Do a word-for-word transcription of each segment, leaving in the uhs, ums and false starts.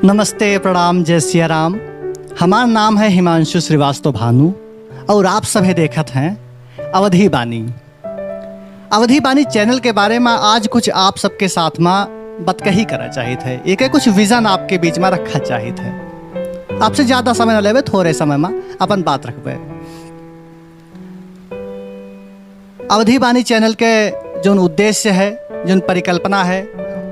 नमस्ते, प्रणाम, जय सिया राम। हमार नाम है हिमांशु श्रीवास्तव भानु और आप सभे देखत हैं अवधी बानी। अवधी बानी चैनल के बारे मा आज कुछ आप सबके साथ मा बतकही करा चाहित है, एके कुछ विजन आपके बीच मा रखा चाहित है। आपसे ज्यादा समय न लेबे, थोरे समय मा अपन बात रखबे। अवधी बानी चैनल के जौन उद्देश्य है, जौन परिकल्पना है,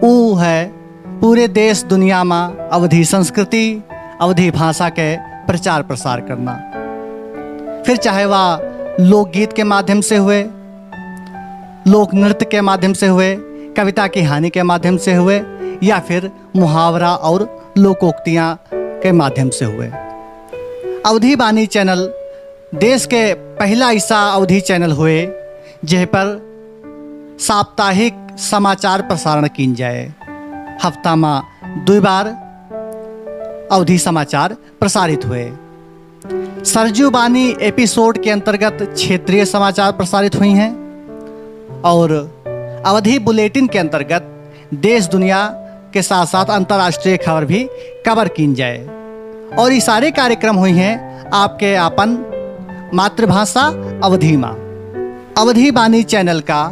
ऊ है पूरे देश दुनिया मा अवधी संस्कृति, अवधी भाषा के प्रचार प्रसार करना। फिर चाहे वह लोकगीत के माध्यम से हुए, लोक नृत्य के माध्यम से हुए, कविता कहानी के माध्यम से हुए, या फिर मुहावरा और लोकोक्तियाँ के माध्यम से हुए। अवधी बानी चैनल देश के पहला ऐसा अवधी चैनल हुए, जेह पर साप्ताहिक समाचार प्रसारण कीन जाए। हफ्ता मा दुई बार अवधी समाचार प्रसारित हुए। सरजू बानी एपिसोड के अंतर्गत क्षेत्रीय समाचार प्रसारित हुई हैं और अवधी बुलेटिन के अंतर्गत देश दुनिया के साथ साथ अंतर्राष्ट्रीय खबर भी कवर कीन जाए। और ये सारे कार्यक्रम हुई हैं आपके आपन मातृभाषा अवधी मा। अवधी बानी चैनल का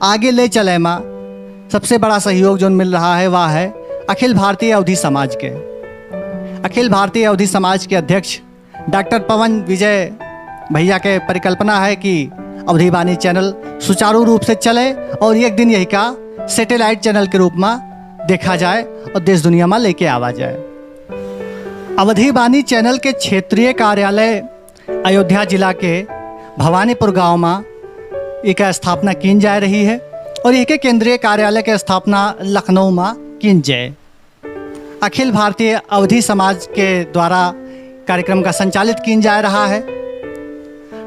आगे ले चले मा सबसे बड़ा सहयोग जोन मिल रहा है, वह है अखिल भारतीय अवधी समाज के। अखिल भारतीय अवधी समाज के अध्यक्ष डॉक्टर पवन विजय भैया के परिकल्पना है कि अवधी बानी चैनल सुचारू रूप से चले और एक दिन यही का सैटेलाइट चैनल के रूप मा देखा जाए और देश दुनिया मा लेके आवा जाए। अवधी बानी चैनल के क्षेत्रीय कार्यालय अयोध्या जिला के भवानीपुर गांव मा इका स्थापना कीन जा रही है और इके केंद्रीय कार्यालय के स्थापना लखनऊ मा कीन जाए। अखिल भारतीय अवधी समाज के द्वारा कार्यक्रम का संचालित कीन जा रहा है।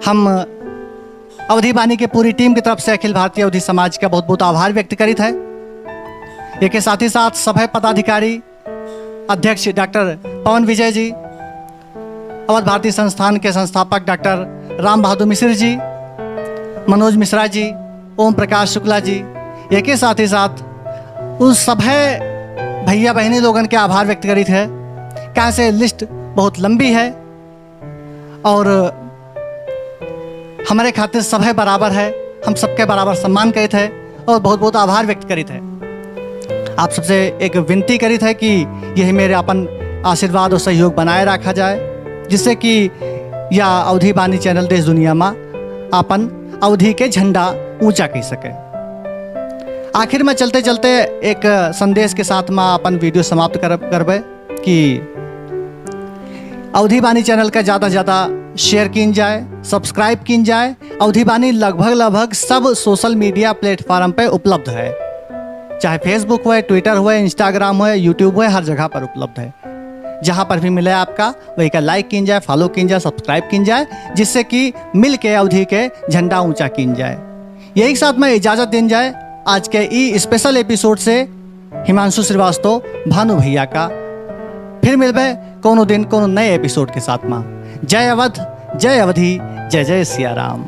हम अवधी बानी के पूरी टीम की तरफ से अखिल भारतीय अवधी समाज का बहुत बहुत आभार व्यक्त करित है। एके साथ ही साथ सभे पदाधिकारी, अध्यक्ष डॉक्टर पवन विजय जी, अवध भारती संस्थान के संस्थापक डॉक्टर राम बहादुर मिश्र जी, मनोज मिश्रा जी, ओम प्रकाश शुक्ला जी, एके साथ ही साथ उस सभे भैया बहिनी लोगन के आभार व्यक्त करित है, काहे से लिस्ट बहुत लंबी है और हमरे खातिर सभे बराबर है, हम सबके बराबर सम्मान करित है और बहुत बहुत आभार व्यक्त करित है। आप सबसे एक विनती करित है कि यही मेरे अपन आशीर्वाद और सहयोग बनाए रखा जाए, जिससे कि या अवधी बानी चैनल देश दुनिया मा अपन अवधी के झंडा ऊंचा कइ सके। आखिर में चलते चलते एक संदेश के साथ मा अपन वीडियो समाप्त कर, करबे कि अवधी बानी चैनल का ज्यादा से ज्यादा शेयर कीन जाए, सब्सक्राइब कीन जाए। अवधी बानी लगभग लगभग सब सोशल मीडिया प्लेटफॉर्म पे उपलब्ध है, चाहे Facebook हुए, Twitter हुए, Instagram हुए, YouTube हुए, हर जगह पर उपलब्ध है। जहाँ पर भी मिले आपका, वही का लाइक कीन जाए, फॉलो कीन जाए, सब्सक्राइब कीन जाए, जिससे कि मिल के अवधी के झंडा ऊंचा कीन जाए। यही के साथ में इजाजत दीन जाए आज के ई स्पेशल एपिसोड से हिमांशु श्रीवास्तव भानु भैया का। फिर मिलबे कोनो दिन कोनो नए एपिसोड के साथ में। जय अवध, जय अवधी, जय जय सिया राम।